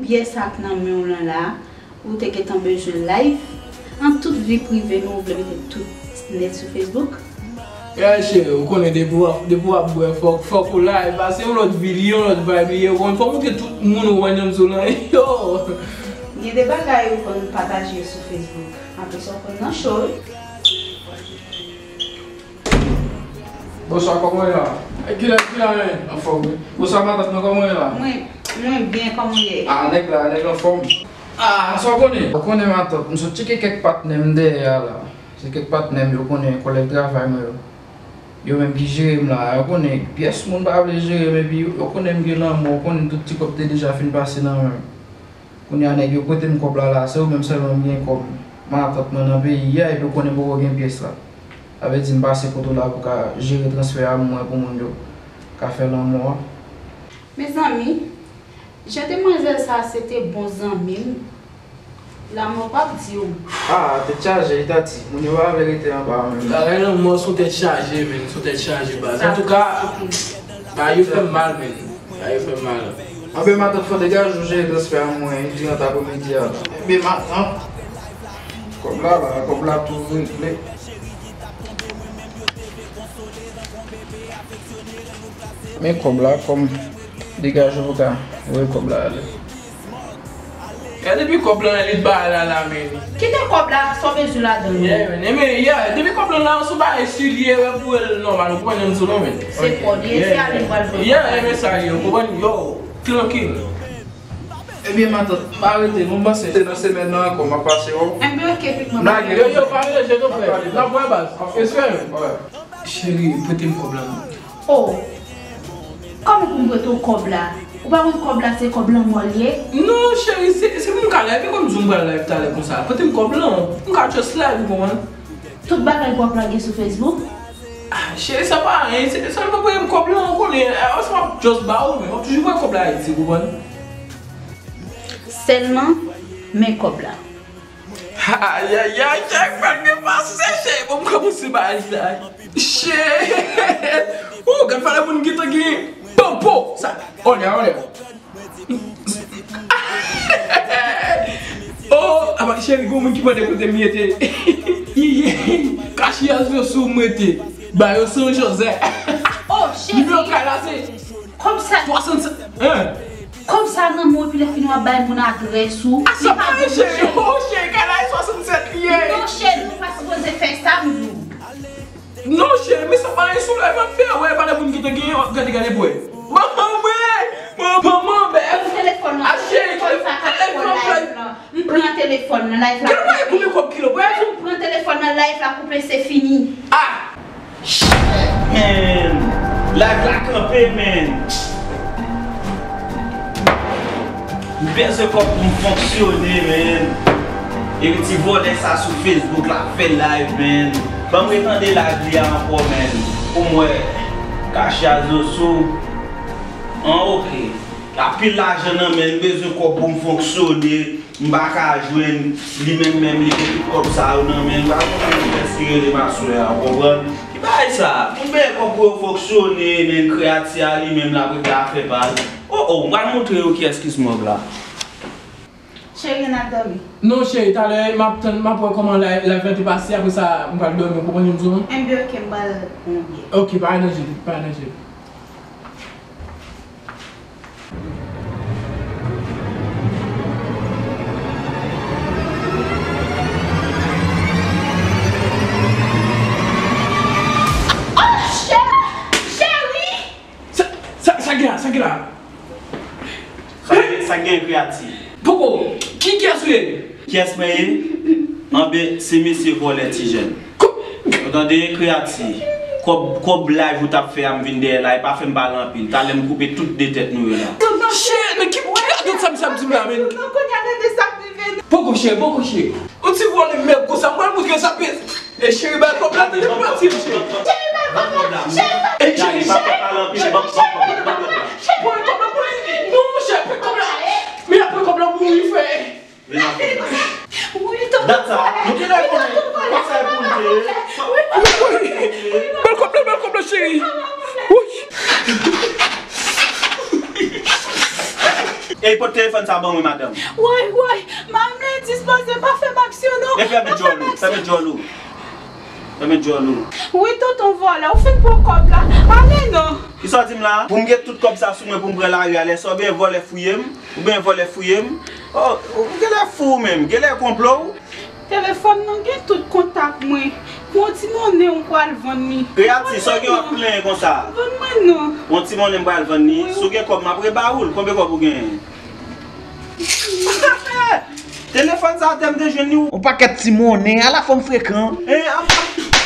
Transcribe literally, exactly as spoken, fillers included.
Pyès sa k nan men w lan la, ou te gentan bezwen live. An tout vi prive nou, ou vle mete tout nèt sou Facebook? Ya, cheri, ou konnen depi w ap, depi w ap bwè, fòk, fòk ou live. Pase yon lòt vi, li yon lòt vibe, li ye, ou konn, fòk ou montre tout moun ou wè nan zòn lan. Yo! Gen de bagay ou konn pataje sou Facebook. Apre sa, ou konn nan cho, wi. Bonswa, kòman w ye la? E, kilè, kilè, men? Anfòm, wi. Bonswa, matant mwen, kòman w ye la? Mwen, mwen byen, kòman w ye? Ah, nèg la, nèg anfòm. Ah, sa w konnen? Ou konnen, matant, m sot tcheke kèk patnè m dèyè a la. Se kèk patnè m, yo konnen, kòlèg travay mwen yo. Yo menm ki jere m la, yo konnen, pyès moun pa vle jere m, epi yo konnen m gen lanmò, yo konnen tout ti kòb te deja fin pase nan men m. Kounye a nèg yo prete m kòb la la, se yo menm sèlman m gen kòm matant mwen nan peyi a, epi yo konnen m poko gen pyès la. Sa vle di m pase kote w la pou ka jere transfè a mwen pou moun yo ka fè lanmò a. Mezanmi, jan demwazèl sa se te bon zanmi m, lanmò p ap di w. Ah, tèt chaje, Itati. Moun yo pa vle rete anba menm. Bagay lanmò se yon tèt chaje, menn, se yon tèt chaje, baz. Antouka, bagay yo fè m mal, menn. Sa yo fè mal. Anben matant, fò degaje w jere transfè a mwen, diran apremidi a la. Enben matant, kòb la la, kòb la tou regle. Men kòb la, kòm degaje w pou ka voye kòb la ale. Ya, depi kòb lan li ba la la, men. Kite kòb la, sa w bezwen ladan l? Yeah, men, men, yeah, depi kòb lan la, sou bagay si li ye, wè pou el nòmal, ou konprann sou non, men. Se kòd li ye, se ale l pral voye. Yeah, men sa ye, ou konprann? Yo, trankil. Ebyen, matant, m pa rete, non, m panse se nan semèn nan ankò, m ap pase, o. Enben, oke, pitit mwen. Yo, yo, pa rete, je te prie. N ap wè, baz. Respè. Cheri, prete m kòb la, non. Oh! Kòman pou m prete w kòb la? Ou pa konn kòb la se kòb lanmò l ye? Non, cheri, se, se pou m ka live, e kòm di w m pral live talè konsa. Prete m kòb lan, m ka just live, ou konprann? Tout bagay w ap lage sou Facebook? Ah, cheri, sa pa anyen, se, sèlman prete m kòb lan, ou konnen, eh, se m ap just ba ou, men w ap toujou voye kòb la Ayiti, ou konprann? Sèlman, men kòb la. Ayayay, cheri, fè l gen pase, cheri. Bon, m kòmanse bagay sa. Cheri. Ou gad valè moun gentan gen. Pom, pom. Sa. Olè, olè. Oh, aba, cheri, gon moun ki mande kote m ye te. Kache a zo sou mwen te. Ba yo san Jozè. Oh, cheri. Nimewo kay la se. Kòb sa. Swasannsèt. Hein? Kòb sa nan men w epi lè fini w ap bay moun adrès ou. Ah, sa pa yon cheri. Oh, cheri, kay la e swasannsèt li ye. Non, cheri, ou pa sipoze fè sa, m di w. Non, cheri, men sa pa yon sou live m ap fè. Wè, pa de moun ki te genyen, w ap gade, gade, bwè. Manman, mwen! Manman, bèf! Telefòn nan. Ah, cheri, telefòn sa ka koupe live lan. M pran telefòn nan, live la koupe. Gade, koupe kòb kilo, bwè. M pran telefòn nan, live la koupe, se fini. Ah! Shit, man! Live la kanpe, man! M bezwen kòb pou m fonksyone, man! Epi ti vòlè sa sou Facebook la ap fè live, man! Ban m retande live li a ankò, man! Pou m wè. Kache a zo sou. An, oke. Anpil lajan nan men l, m bezwen kòb pou m fonksyone. M pa ka jwenn li menm, menm li gen tout kòb sa yo nan men l. M pa konn kiyès ki rele m aswè a, w konprann? Ki bagay sa? Moun benyen kòb pou yo fonksyone, men kreyati a li menm l ap regle afè pa l. Oh, oh, m pral montre yo kiyès ki smog la. Cheri, ann al dòmi. Non, cheri, talè, m ap tann, m ap wè kòman live, live la te pase, apre sa, m pral dòmi, ou konprann sa m di w lan? Enben, oke, m pral pran yon byè. Oke, pa gen danje, pa gen danje. Oh, chè-, cheri! Sa, sa, sa gen la, sa gen la? Sa gen, sa gen kreyati? Poko, ki, kiyès ou ye? Kiyès mwen ye? Anben, se mesye vòlè ti jèn. Ou tande, kreyati? Kòb, kòb live ou t ap fè a, m vin dèyè la, e pa fè m pale anpil. Talè m koupe tout de tèt nou yo la. Shit, men ki, ki radòt sa misye ap di m la, men? Poko chè, poko chè. Yon ti vòlè mèg konsa, m pral montre sa pye. E cheri, bay kòb la, tande, m pati, cheri. Cheri, bay kòb la. Cheri, bay kòb la. E cheri, cheri, cheri, bay kòb la, cheri, bay kòb la. Cheri, bay kòb la pou li. Non, cheri, pran kòb la. Men ap pran kòb la pou li, frè. Dat sa, nou te lè konnen, konsa e pou li te ye. Bèl kòb la, bèl kòb la, cheri. Ey, pote Telefòn sa ban mwen, madanm. Woy, woy, mami dispoze pa fè m aksyon non. E fèmen djòl ou, fèmen djòl ou. Fèmen djòl ou. Wi, tonton vòlè, ou fin pran kòb la. Ale non. Kisa w di m la? Pou m gen tout kòb sa sou mwen pou m pran lari a, lè sa w byen vòlè fouye m, ou byen vòlè fouye m. Oh, ou genlè fou ou menm, genlè konplo ou. Telefòn nan gen tout kontak mwen. Pou yon ti monnen ou pral vann li. Kreyati, sa w gen w ap plenyen konsa? Vann mwen non. Yon ti monnen m pral vann li. Si w gen kòb, m ap reba ou l. Konbyen kòb ou genyen? Telefòn sa a, tè m te jwenn li. Yon pakèt ti monnen, ala fanm frekan. Hein, ap, ap,